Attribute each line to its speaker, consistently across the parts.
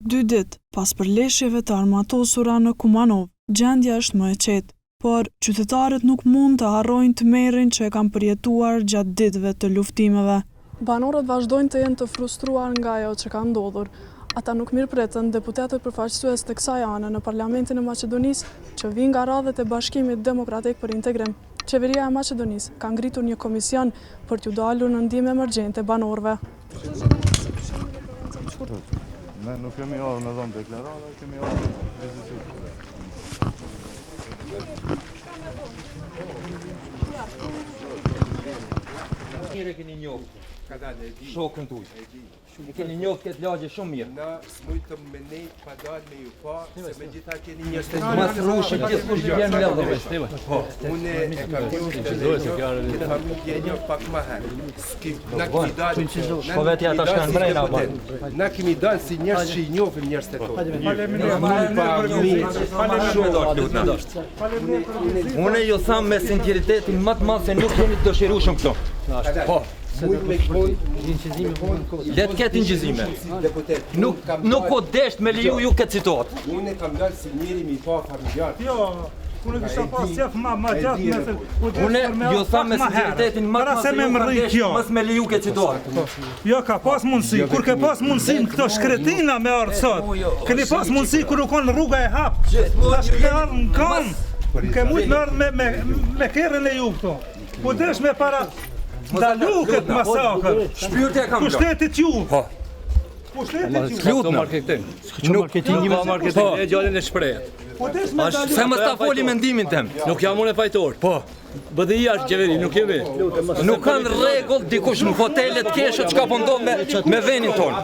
Speaker 1: Dy ditë pas përleshjeve të armatosura në Kumanovë, gjendja është më e qetë. Por, qytetarët nuk mund të harrojnë tmerrin që e kanë përjetuar gjatë ditëve të luftimeve. Banorët vazhdojnë të jenë të frustruar nga ajo që ka ndodhur. Ata nuk mirëpritën deputetët përfaqësues të kësaj ane në Parlamentin e Maqedonisë që vijnë nga radhët e Bashkimit Demokratik për Integrim. Qeveria e Maqedonisë ka ngritur një komision për t'ju dalur në ndihmë emergjente banorëve.
Speaker 2: Ne nuk kemi ardhur me dhënë deklarata, kemi ardhur me vizitu.
Speaker 3: Mirë e keni njohë, shokën tuj. E keni njohë këtë lagje shumë mirë.
Speaker 4: Na s'mujtëm me nejt pa dalë me ju pa, se me gjitha keni një të
Speaker 3: Mas rrushit gjithkush i vjen me dhe
Speaker 4: Po, unë e kam njohë të këtë familje e njoh pak më herë. S'ki, na kemi dalë, na
Speaker 3: Po veti ata
Speaker 4: kemi dalë
Speaker 3: shkan
Speaker 4: si
Speaker 3: mrena,
Speaker 4: deputet. Na kemi dalë si njerëz që i njohim njerëzit e tonë. Pa mirë, shumë.
Speaker 3: Unë ju tham me sinqeritetin më të madh se nuk jeni të dëshirueshëm këtu. Po,
Speaker 4: Mujt me kon,
Speaker 3: le të ketë inqizime.
Speaker 4: deputet.
Speaker 3: Nuk nuk po desht me leju ju këtë situatë.
Speaker 4: Unë kam dalë si njeri mi pa familjar.
Speaker 5: Jo, unë kisha pas qef ma ma gjatë me se u desh
Speaker 3: Unë
Speaker 5: për me
Speaker 3: ju
Speaker 5: ardh
Speaker 3: tham
Speaker 5: pak
Speaker 3: me
Speaker 5: ma herët.
Speaker 3: sinqeritetin më të
Speaker 5: Para
Speaker 3: madh
Speaker 5: se
Speaker 3: se
Speaker 5: me
Speaker 3: ju kam
Speaker 5: mrri
Speaker 3: desht
Speaker 5: kjo.
Speaker 3: mos me leju këtë situatë.
Speaker 5: Jo, ka pas mundësi, kur ke pas mundësi në këto shkretina me ardhë sot. Keni pas mundësi kur u konë rruga e hap. Tash ke ardhë në kanë, ke mujt me ardhë me, me, me kerrin e ju këto. Po desh me para ndalu këtë masakër.
Speaker 3: Shpyrtja kam.
Speaker 5: Pushtetit ju.
Speaker 3: Po.
Speaker 5: Pushtetit ju.
Speaker 3: Lutna.
Speaker 6: Marketing. Marketing, ma marketing, e gjalin e shpreh.
Speaker 5: Po desh me ndalu.
Speaker 3: Se mos ta foli mendimin tem.
Speaker 6: Nuk jam unë fajtor.
Speaker 3: Po.
Speaker 6: BDI është qeveri, nuk jemi.
Speaker 3: Nuk kanë rregull dikush në hotelet keshët çka po ndodh me me venin tonë.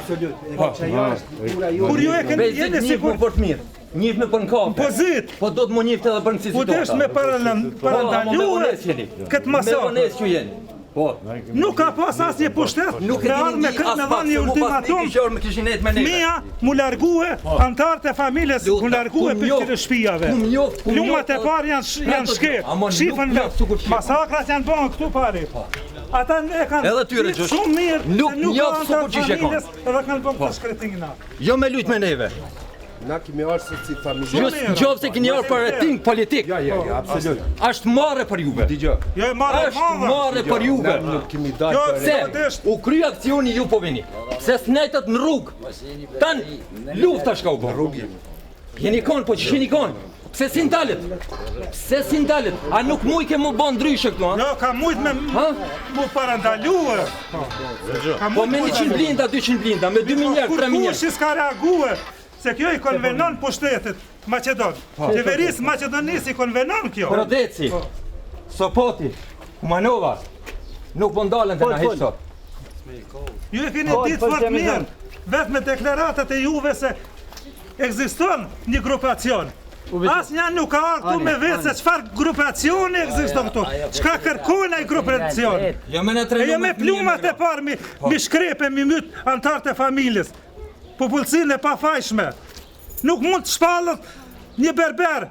Speaker 5: Kur ju e keni
Speaker 3: Bezit
Speaker 5: jeni
Speaker 3: njih
Speaker 5: sikur
Speaker 3: më për të mirë. Njih me për në kafe.
Speaker 5: Pozit.
Speaker 3: Po do të më njihte edhe për në kësi
Speaker 5: Po desh
Speaker 3: situata.
Speaker 5: me parandalu
Speaker 3: Po, ama me vonesë jeni.
Speaker 5: këtë
Speaker 3: Me
Speaker 5: masakër.
Speaker 3: vonesë ju jeni. Po.
Speaker 5: Nuk ka pas asnjë pushtet
Speaker 3: Nuk e
Speaker 5: me ardhë
Speaker 3: dini
Speaker 5: me
Speaker 3: di
Speaker 5: këtë
Speaker 3: as
Speaker 5: me
Speaker 3: pak
Speaker 5: dhanë një
Speaker 3: se mu pas një
Speaker 5: ultimatum
Speaker 3: kishe orë më kishin nejt me neve.
Speaker 5: Mija mu largue, antarët e familjes mu largue
Speaker 3: kum
Speaker 5: për
Speaker 3: njoft,
Speaker 5: këtyre shtëpiave.
Speaker 3: kum njoft, kum
Speaker 5: Lumat e
Speaker 3: njoft,
Speaker 5: parë janë sh- janë
Speaker 3: Pra,
Speaker 5: shket,
Speaker 3: ama nuk
Speaker 5: shifën
Speaker 3: njoft
Speaker 5: vetë.
Speaker 3: sikur shifën.
Speaker 5: Masakrat janë bërë këtu pari. Ata e kanë
Speaker 3: Edhe tyre
Speaker 5: ditë
Speaker 3: gjysh.
Speaker 5: shumë mirë
Speaker 3: Nuk
Speaker 5: se nuk
Speaker 3: njoft
Speaker 5: ka
Speaker 3: sikur
Speaker 5: antarë
Speaker 3: që ishe
Speaker 5: familjes edhe kanë bërë këto shkretina.
Speaker 3: Jo me lujt me neve.
Speaker 4: Na kemi ardhur sot si familjar.
Speaker 3: Ju në qoftë se keni ardhur për rating politik,
Speaker 4: Ja, ja, ja, absolut.
Speaker 3: është marre për juve.
Speaker 4: Dëgjoj.
Speaker 5: Jo e marrë e
Speaker 3: Është
Speaker 5: madhe.
Speaker 3: marre për juve.
Speaker 4: Na nuk kemi dalë
Speaker 5: Jo,
Speaker 4: për
Speaker 3: Pse?
Speaker 5: Po desh-
Speaker 3: U kry aksioni ju po vini. Pse s'nejtët në rrugë? Tan lufta shka u bë.
Speaker 4: rrugë.
Speaker 3: Jeni kon, po që jeni kon? Pse si ndalet? Pse si ndalet? A nuk muj ke mu bë ndryshe këtu, ha?
Speaker 5: Jo, ka mujt me
Speaker 3: Ha?
Speaker 5: mu parandalue. Ka
Speaker 3: Po
Speaker 5: mujt
Speaker 3: me
Speaker 5: mu
Speaker 3: 100 blinda, 200 blinda, me 2000 njerëz,
Speaker 5: Kur
Speaker 3: 3000
Speaker 5: kush
Speaker 3: njerëz.
Speaker 5: s'ka reague, se kjo i konvenon pushtetit Maqedon. Qeverisë Maqedonisë i konvenon kjo.
Speaker 3: Prodeci, Sopoti, Kumanova, nuk po ndalen të na hiq sot.
Speaker 5: Ju e keni ditë fort mirë, vetë me deklaratat e juve se ekziston një grupacion. Asnjë nuk ka ardhur këtu me vetë se çfarë grupacioni ekziston këtu. Çka kërkojnë ai grupacion?
Speaker 3: Jo me na
Speaker 5: E
Speaker 3: trenu
Speaker 5: jo me plumat e parë mi, mi shkrepe, mi myt antarët e familjes. Popullsinë e pafajshme. Nuk mund të shpallet një berber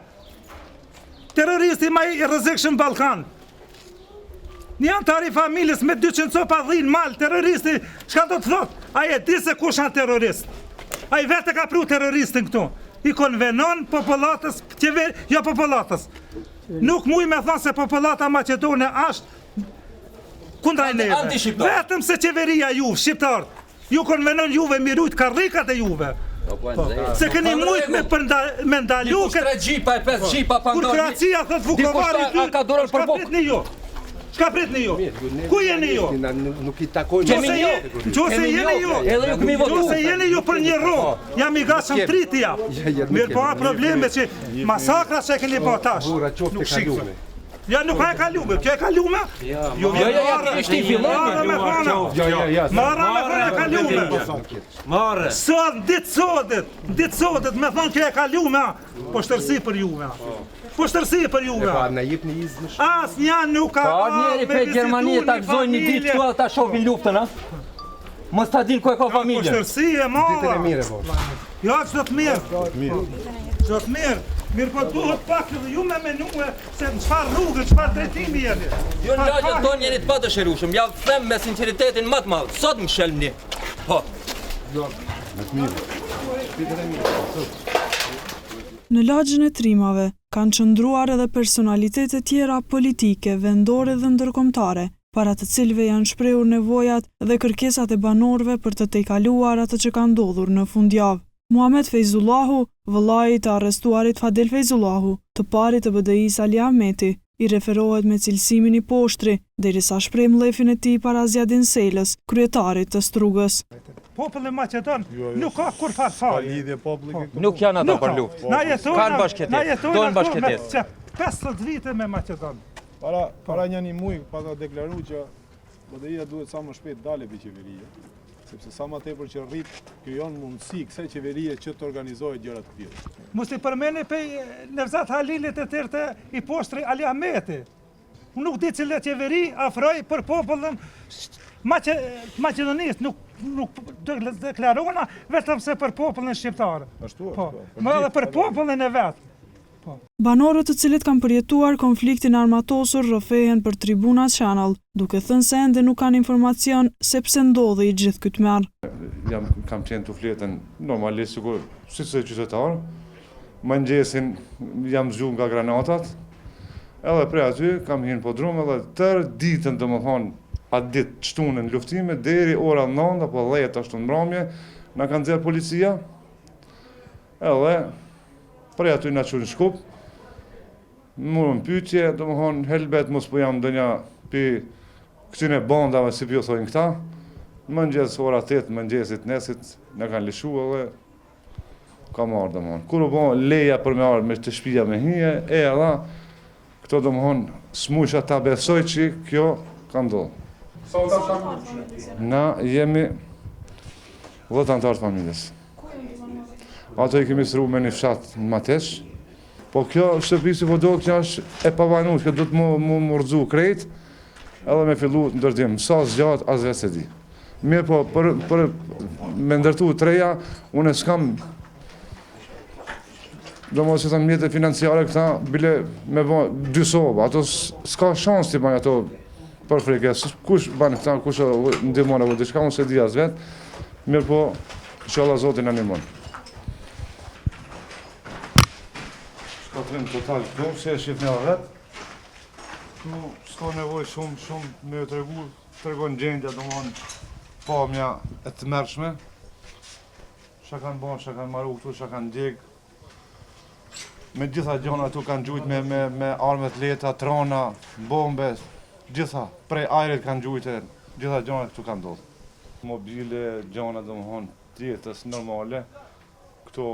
Speaker 5: terroristi më i rrezikshëm në Ballkan. Një antar i familjes me 200 copa dhi në mal, terroristi, çka do të thotë? Ai e di se kush janë terrorist. Ai vetë e ka pru terroristin këtu. I konvenon popullatës, qever, jo popullatës. Nuk muj me thonë se popullata maqedone është kundra neve.
Speaker 3: Anti-shqiptar.
Speaker 5: Vetëm se qeveria juve, shqiptar, ju konvenon juve mi rujt karrikat e juve.
Speaker 3: Po,
Speaker 5: Se keni mujt me përnda, me ndalu
Speaker 3: Dikush
Speaker 5: këtë
Speaker 3: 3 xhipa e 5 xhipa pa
Speaker 5: Kur
Speaker 3: ndalë.
Speaker 5: Kroacia thot Vukovari
Speaker 3: Dikush ta- a ka dorën
Speaker 5: çka
Speaker 3: për bukë.
Speaker 5: pritni ju? Çka pritni ju? Ku jeni ju?
Speaker 4: Na nuk nuk i takojmë.
Speaker 3: Kemi
Speaker 5: Nëse
Speaker 3: njoh.
Speaker 5: je- Nëse
Speaker 3: Kemi
Speaker 5: jeni
Speaker 3: njoh.
Speaker 5: ju,
Speaker 3: Edhe ju kemi votu.
Speaker 5: Nëse jeni ju për një rrugë, jam i gatshëm tri t'i jap.
Speaker 4: Ja, ja, nuk
Speaker 5: Mirë po
Speaker 4: kemi.
Speaker 5: a probleme që masakra që e keni bërë tash.
Speaker 4: Burra qoftë
Speaker 5: Nuk
Speaker 4: e
Speaker 5: shikve.
Speaker 4: kalume.
Speaker 5: Ja nuk ka e kalume, kjo e kalume? Jo,
Speaker 3: Jo, jo, jo, kjo ishte i fillimi.
Speaker 5: Marrë me thona.
Speaker 4: Jo, jo, jo.
Speaker 5: Marrë me thona e kalume.
Speaker 6: Marre.
Speaker 5: Sot, në ditë sotit, në ditë sotit, me thonë kjo e kalume, poshtërsi për juve. Poshtërsi për juve.
Speaker 4: Pa na jepni iznë.
Speaker 5: Asnjë nuk ka
Speaker 3: Ka
Speaker 5: ardhur
Speaker 3: njeri
Speaker 5: me
Speaker 3: prej
Speaker 5: vizitu
Speaker 3: Gjermanie ta
Speaker 5: një
Speaker 3: gëzojnë një ditë
Speaker 5: familje.
Speaker 3: këtu edhe ta shohin luftën, ha? Mos ta din ku e ka familjen.
Speaker 5: Poshtërsi e madhe.
Speaker 4: Ditën e mirë po.
Speaker 5: Jo, çdo të mirë. Çdo të mirë. Mirë po duhet pak edhe ju me menue se në çfarë rrugë, në çfarë drejtimi jeni.
Speaker 3: Jo në lagjen tonë jeni të padëshirueshëm. Ja them me sinqeritetin më të madh. Sot më shelmni. Po.
Speaker 2: Me të mirë.
Speaker 1: Në Lagjen e Trimave kanë qëndruar edhe personalitete tjera politike, vendore dhe ndërkombëtare, para të cilëve janë shprehur nevojat dhe kërkesat e banorëve për të tejkaluar atë që ka ndodhur në fundjavë. Muhamet Fejzullahu, vëllai i të arrestuarit Fadil Fejzullahu, të parit të BDI-së Ali Ahmeti, i referohet me cilësimin i poshtri, derisa shpreh mllefin e tij para Ziadin Selës, kryetarit të Strugës.
Speaker 5: Populli maqedon nuk ka kurrfarë faji.
Speaker 3: Nuk janë ata për luftë. Kanë bashkëjetesë, dojnë bashkëjetesë.
Speaker 5: 50 vite me Maqedon.
Speaker 2: Para, para një një muj, pata deklaru që BDI-ja duhet sa më shpejt dale prej qeverie, sepse sa më tepër që rrit, krijon mundësi kësaj qeverie që të organizojë gjëra të tilla.
Speaker 5: Mos i përmeni pej Nevzat Halilit e tjerë të i poshtri Ali Ahmeti. Unë nuk di cila qeveri afroj për popullin Maqedonisë, nuk nuk deklarona vetëm se për popullin shqiptar.
Speaker 2: Ashtu është,
Speaker 5: po.
Speaker 2: po.
Speaker 5: Më edhe për popullin e vet. Po.
Speaker 1: Banorët të cilët kanë përjetuar konfliktin e armatosur rrëfehen për Tribuna Channel, duke thënë se ende nuk kanë informacion se pse ndodhi i gjithë ky tmerr.
Speaker 2: Jam kam qenë tu fletën normalisht sikur si çdo qytetar. Mëngjesin jam zgju nga granatat. Edhe prej aty kam hyrë në podrum edhe tërë ditën domethënë atë ditë të shtunën luftime deri ora 9 apo 10 ashtu në mbrëmje na kanë nxjerr policia. Edhe prej aty na çunë në Shkup, morën pyetje, domethonë, helbet mos po jam ndonjë pi këtyne bandave, si po ju thojnë këta, në mëngjes, ora 8 mëngjesit, nesit, na kanë lishu edhe kam ardhë, domethonë. Kur u bo leja për me ardhë me te shpia me hije, e edhe, Këto domethonë, s'mujsha ta besoj që kjo ka ndodhë. Na jemi 10 anëtarë të familjes. Ato i kemi sru me një fshat në Mateq, po kjo shtëpi si po doket që është e pabanuar, kjo duhet mu, mu, mu rrëzu krejt, edhe me fillu ndërtim. Sa zgjat, as vetë s'e di. Mirë po, për, për me ndërtu të reja, unë s'kam Domethënë si thonë mjete financiare këta, bile me bo dy soba, ato s'ka shans t'i bajnë ato për frikë, kush ban këta, kush ndihmon apo diçka, unë s'e di as vetë, mirë po, inshallah Zoti na ndihmon. Shkatërrim total këtu, si e shifni edhe vetë, këtu s'ka nevojë shumë, shumë me ju tregu, tregon gjendja, domethënë, pamja e tmerrshme, Çka kanë bo, çka kanë maru këtu, çka kanë djeg. Me gjitha gjona këtu kanë gjujt me, me, me arme të lehta, t'rona, bombe, gjitha, prej ajrit kanë gjujt e gjitha gjona këtu kanë ndodhë. Mobile, gjona, domethonë, të jetës normale, këtu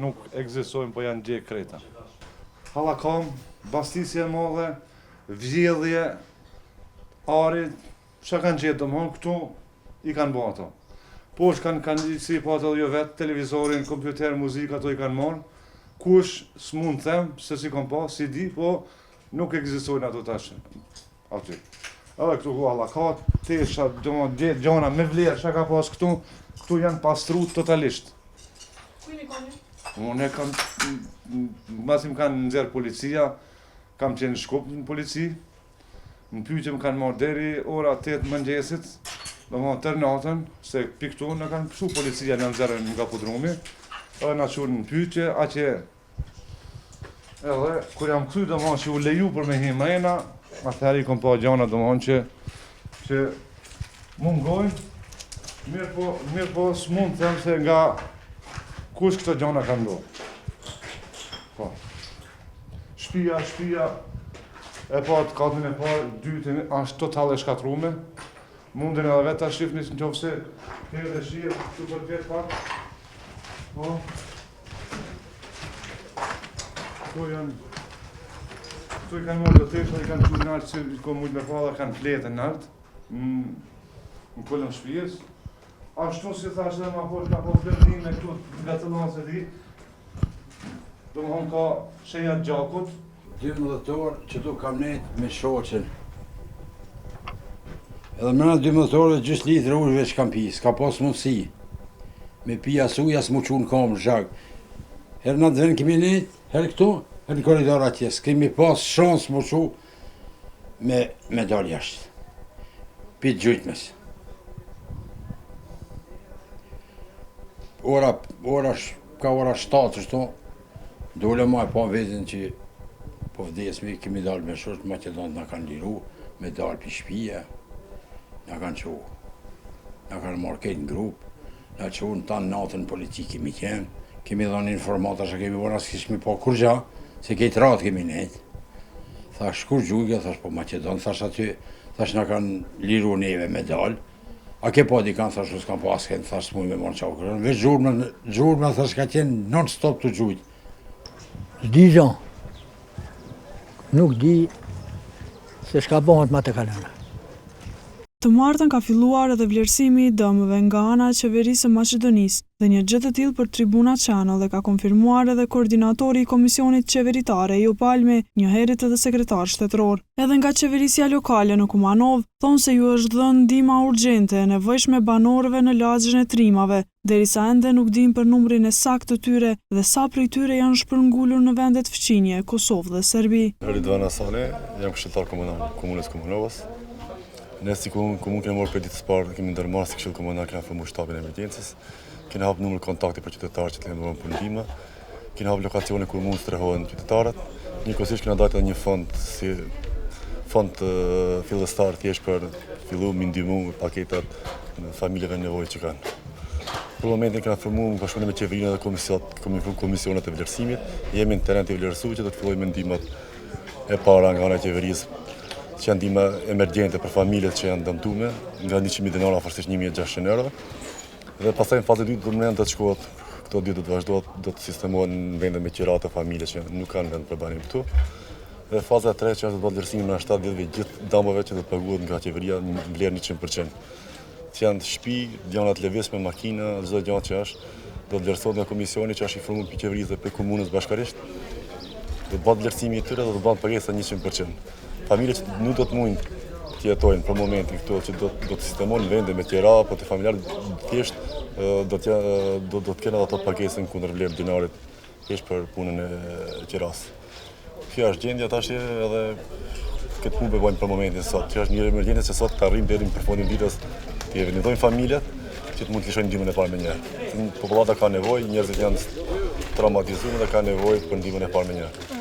Speaker 2: nuk ekzistojnë, po janë djeg krejta. Hallakam, bastisje e madhe, vjedhje, ari, Çka kanë gjetë domthon këtu i kanë bo ato. Poshtë kanë kanë si i patë edhe ju vetë televizorin, kompjuter, muzikë ato i kanë marrë. Kush s'mund të them se s'i kam pa, s'i di, po nuk ekzistojnë ato tash aty. Edhe këtu ku hallakat, tesha, domthon gjona me vlerë çka ka pas këtu, këtu janë pastru totalisht.
Speaker 1: Ku jeni konë?
Speaker 2: Unë kam, mbasi më kanë nxjerr policia, kam qenë në Shkup në polici, Në pyetje më kanë marrë deri ora 8 mëngjesit, domethonë tërë natën, se pi këtu na kanë pështu policia na nxjerrën nga podrumi, edhe na çunë në pyetje, atje edhe kur jam kthy domethonë që u leju për me hi mrena, atëherë i kom pa gjana domethonë që që mungojnë, mirë po, mirë po s'mund të them se nga kush këto gjana kanë ndodhur. Po. Shpia, shpia, e patë katin e parë, dytin, është total e shkatrume. Mundeni edhe vetë ta shifni në qoftë se keni dëshirë, këtu për këtë pak. Po. Këtu janë, këtu i kanë marrë do tesha, i kanë çu naltë, si i kom mujtë me pa dhe kanë fletë naltë, në kulm shpijes. Ashtu si thash edhe ma poshtë, ka pas lëndime këtu nga të s'e di, Domethonë ka shenja të gjakut.
Speaker 7: 12 orë qëtu kam nejt me shoqen. Edhe mrena 12 orëve gjysë litër ujë veç kam pi, s'ka pas mundësi. Me pi as ujë, as mu çu në komë, zhag. Herë në atë vend kemi nejt, herë këtu, herë në korridor atje. S'kemi pas shans mu çu me, me dalë jashtë. Pi gjujtmes. Ora, ora, ka ora 7 ashtu, dole ma e pa veten që po vdesmi, kemi dalë me shoqë, maqedonët na kanë liru, me dalë pi shpije, na kanë çu, na kanë marrë krejt në grup, na çunë tanë natën në polici kemi qenë, kemi dhënë informata që kemi bërë, as kishmi pa kurgja, se krejt ratë kemi nejtë. Thash, kur gjujke, thash, po maqedonët, thash aty, thash na kanë liru neve me dalë, A ke pa dikan, thash, unë s'kam pa askënd, thash, s'muj me marrë n'qafë. Veç zhurma, zhurma, thash, ka qenë non stop tu gjujt.
Speaker 8: S'di gjo. Nuk di se çka bëhet ma të kalon.
Speaker 1: Të martën ka filluar edhe vlerësimi i dëmeve nga ana e Qeverisë së Maqedonisë dhe një gjë të tillë për Tribuna Channel e ka konfirmuar edhe koordinatori i Komisionit Qeveritar Ejup Almi, njëherit edhe sekretar shtetëror. Edhe nga qeverisja lokale në Kumanovë, thonë se ju është dhënë ndihma urgjente e nevojshme banorëve në Lagjen e Trimave, derisa ende nuk dinë për numrin e saktë të tyre dhe sa prej tyre janë shpërngulur në vendet fqinje, Kosovë dhe Serbi.
Speaker 9: Ridvan Hasani, jam këshilltar komunal i Komunës Kumanovës. Ne si komunë kemi marrë prej ditës parë, kemi ndërmarrë si këshill komunal, kena formu shtabin e emergjencës, kena hap numër kontakti për qytetarët që të lajmërohen për ndihmë. Kena hap lokacione ku mund strehohen qytetarët. Njëkohësisht kena dajtë edhe një fond si fond fillestar thjesht për fillu mi ndihmu me paketat familjeve në nevojë që kanë. Për momentin kena formu në bashkëpunim me qeverinë dhe komisionat, kemi formu komisionet e vlerësimit, jemi në teren të vlerësu që do të fillojmë me ndihmat e para nga ana e qeverisë, që janë ndihma emergjente për familjet që janë dëmtume, nga 100.000 denarë afërsisht 1.600 euro. Dhe pastaj në fazë të dytë do të do të shkohet këto ditë do të vazhdohet, do të sistemohen në vende me qira të familje që nuk kanë vend për banim këtu. Dhe faza e tretë që është do të bëhet vlerësimi në 7 ditëve gjithë dëmeve që do të paguhet nga qeveria në vlerë 100%. Që janë shtëpi, gjëra të lëvizshme, makina, çdo gjë që është, do të vlerësohet nga komisioni që është i formuar prej qeverisë dhe prej komunës bashkarisht. Do të bëhet vlerësimi i tyre dhe do të bëhet pagesa 100%. Familjet që nuk do të mundin të jetojnë për momentin këtu që do do të sistemohen në vende me qira apo te familjarët thjesht do të do do të kenë ato pagesën kundër vlerë dinarit thjesht për punën e qirasë. Kjo është gjendja tash edhe këtë punë po bëjmë për momentin sot. Kjo është një emergjencë që sot të arrijmë deri në përfundim ditës të evidentojmë familjet që të mund të lëshojnë ndihmën e parë menjëherë. Popullata ka nevojë, njerëzit janë traumatizuar dhe kanë nevojë për ndihmën e parë menjëherë.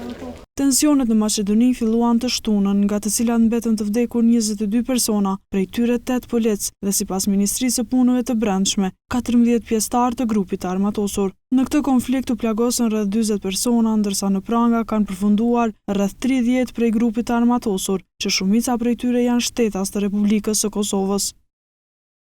Speaker 1: Tensionet në Maqedoni filluan të shtunën, nga të cilat mbetën të vdekur 22 persona, prej tyre 8 policë dhe sipas Ministrisë së Punëve të Brendshme, 14 pjesëtarë të grupit të armatosur. Në këtë konflikt u plagosën rreth 40 persona, ndërsa në pranga kanë përfunduar rreth 30 prej grupit të armatosur, që shumica prej tyre janë shtetas të Republikës së Kosovës.